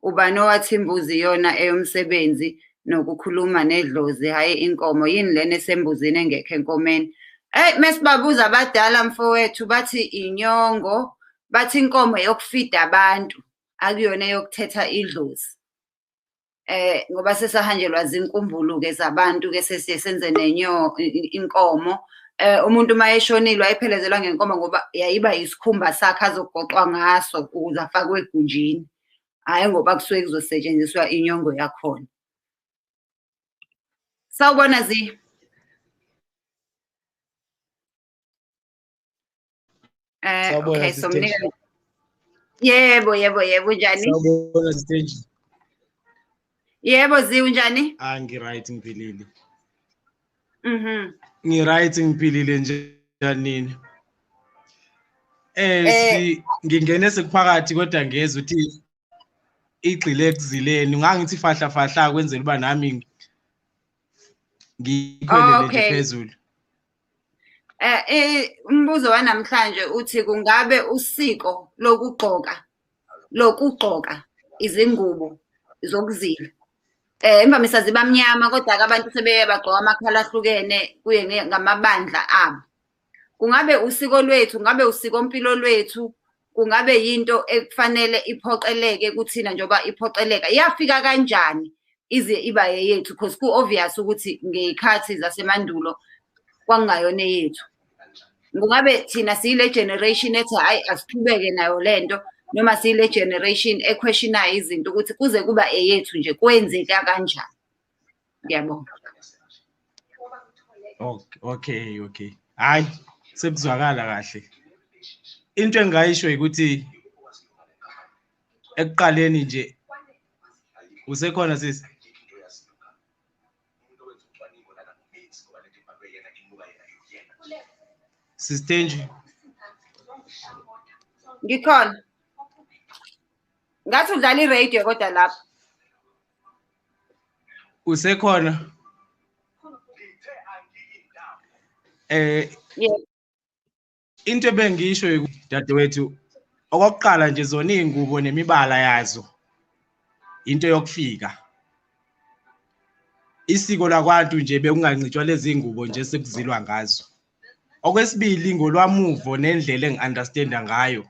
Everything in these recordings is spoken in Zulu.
Ubani owathi imbuzi iyona eyomsebenzi nokukhuluma nedlozi, hhayi inkomo? Yini lena esembuzini engekho enkomeni? Eyi, mesibabuza abadala mfowethu bathi inyongo, bathi inkomo eyokufida abantu, akuyona eyokuthetha idlozi. Ngoba sesahanjelwa zinkumbulo-ke zabantu-ke sesiye senze inkomo. Umuntu uma eshonile wayephelezelwa ngenkomo ngoba yayiba isikhumba sakhe azogoqwa ngaso ukuze afakwe egunjini, hhayi ngoba kusuke kuzosetshenziswa inyongo yakhona. Sawubona Zi. Okay, so mnika. Yebo, yebo, yebo, unjani? Sawubona Sitenji. Yebo Zi, unjani? Ah, ngi-right, ngiphilile. Ngi-right, ngiphilile nje nini? Si ngingene sekuphakathi kodwa ngezwe ukuthi igxile ekuzileni, ngangithi fahla fahla kwenzela uba nami ngikhwelele nje phezulu. Umbuzo wanamhlanje uthi kungabe usiko lokugqoka izingubo zokuzila, imvamisa ziba mnyama kodwa-ke abantu sebeye bagqoka amakhala ahlukene kuye ngamabandla abo. Kungabe usiko lwethu, kungabe usikompilo lwethu, kungabe yinto ekufanele iphoqeleke kuthina njengoba iphoqeleka? Yafika kanjani ize iba eyethu? Because ku-obvious ukuthi ngey'khathi zasemandulo kwakungayona eyethu. Kungabe thina siyile generation ethi hhayi asiqhubeke nayo lento, noma siyile generation e-questionayo izinto ukuthi kuze kuba eyethu nje kwenzeka kanjani? Ngiyabonga. Okay. Hayi, sekuzwakala kahle. Into engingayisho ukuthi ekuqaleni nje usekhona sisi? Sis Thenji. Ngikhona. Ngathi udlala i-radio kodwa lapho. Usekhona? Yeah. Into ebengisho dadewethu, okokuqala nje zona iy'ngubo nemibala yazo into yokufika. Isiko lakwantu nje bekungancitshwa lezi ngubo nje sekuzilwa ngazo. Okwesibili, ngolwamuvo nendlela engi-understand-a ngayo,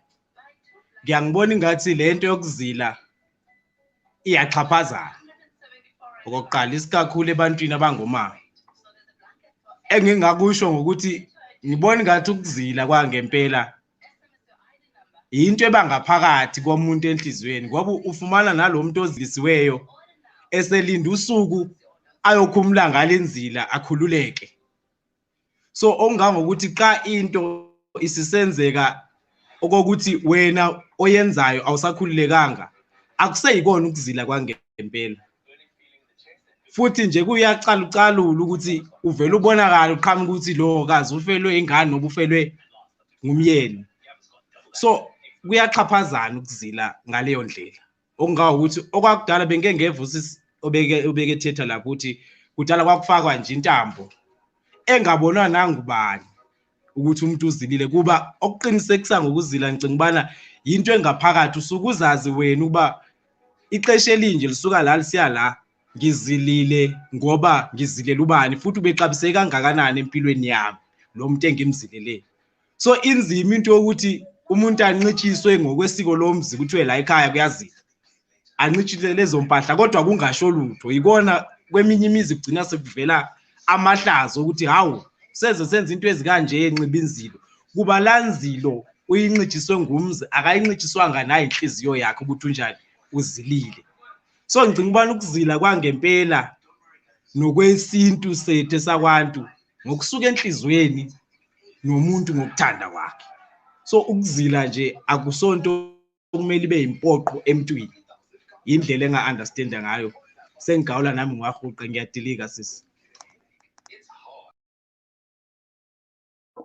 ngiyangibona ingathi lento yokuzila iyaxhaphazana. Okokuqala, isikakhulu ebantwini abangomama. Engingakusho ngokuthi ngibona ingathi ukuzila kwangempela into ebangaphakathi komuntu enhliziyweni, ngoba ufumana nalo muntu ozilisiweyo eselinda usuku ayokhumula ngale nzila akhululeke. So okungangokuthi xa into isisenzeka okokuthi wena oyenzayo awusakhululekanga, akuseyikona ukuzila kwangempela. Futhi nje kuyacalucalula ukuthi uvele ubonakala uqhamuka ukuthi lo kazi ufelwe ingane noma ufelwe ngumyeni. So kuyaxhaphazana ukuzila ngaleyo ndlela. Okungawukuthi okwakudala bengike ngeva usisi obeke ethetha lapho ukuthi kudala kwakufakwa nje intambo engabonwa nangubani ukuthi umuntu uzilile, kuba okuqinisekisa ngokuzila ngicinga ubana yinto engaphakathi, usuke uzazi wena ukuba ixesha elinje lisuka la lisiya la ngizilile ngoba ngizilela ubani, futhi ubexabiseke kangakanani empilweni yami lo muntu engimzilele. So inzima into yokuthi umuntu ancitshiswe ngokwesiko lomzi kuthiwe la ekhaya kuyazila, ancitshiswe lezo mpahla kodwa kungasho lutho. Yikona kweminye imizi kugcina sekuvela amahlazo ukuthi hawu seze senza into ezikanje enxiba inzilo, kuba la nzilo uyincitshiswe ngumzi, akayincitshiswanga nayo inhliziyo yakhe ukuthi unjani uzilile. So ngicina ubana ukuzila kwangempela nokwesintu sethu esakwantu ngokusuka enhliziyweni nomuntu ngokuthanda kwakhe. So ukuzila nje akusonto okumele ibe impoqo emntwini, indlela enga-understanda ngayo. Sengigawula nami ngiwahuqe, ngiyadilika sisi.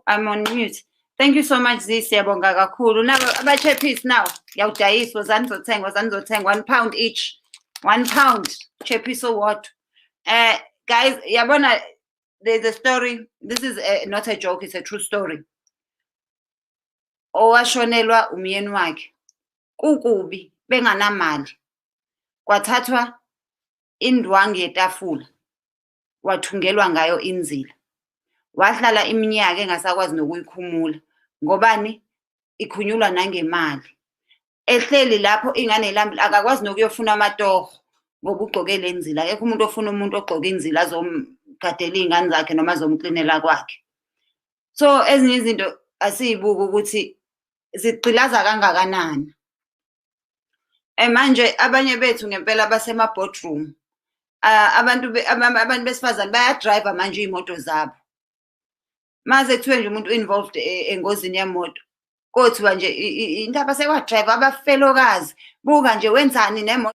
I'm on mute. Thank you so much Zee, siyabonga kakhulu. Now aba-chappies now, ngiyawudayisa, wozani nizothenga, wozani nizothenga, £1 each. £1 chappies owodwa. Guys, yabona there's a story. This is not a joke, it's a true story. Owashonelwa umyeni wakhe. Kukubi benganamali. Kwathathwa indwangu yetafula, wathungelwa ngayo inzila. Wahlala iminyaka engasakwazi nokuyikhumula. Ngobani? Ikhunyulwa nangemali. Ehleli lapho ingane ilambile, akakwazi nokuyofuna amatoho ngoba ugqoke le nzila. Akekho umuntu ofuna umuntu ogqoke inzila azomgadela iy'ngane zakhe noma azomklinela kwakhe. So ezinye izinto asiyibuke ukuthi zigqilaza kangakanani. Manje abanye bethu ngempela basema-boardroom. Abantu besifazane bayadrayiva manje iy'moto zabo. Mase kuthiwe nje umuntu u-involved engozini yemoto, kothiwa nje indaba sekwadrayiva abafelokazi, buka nje wenzani nemoto.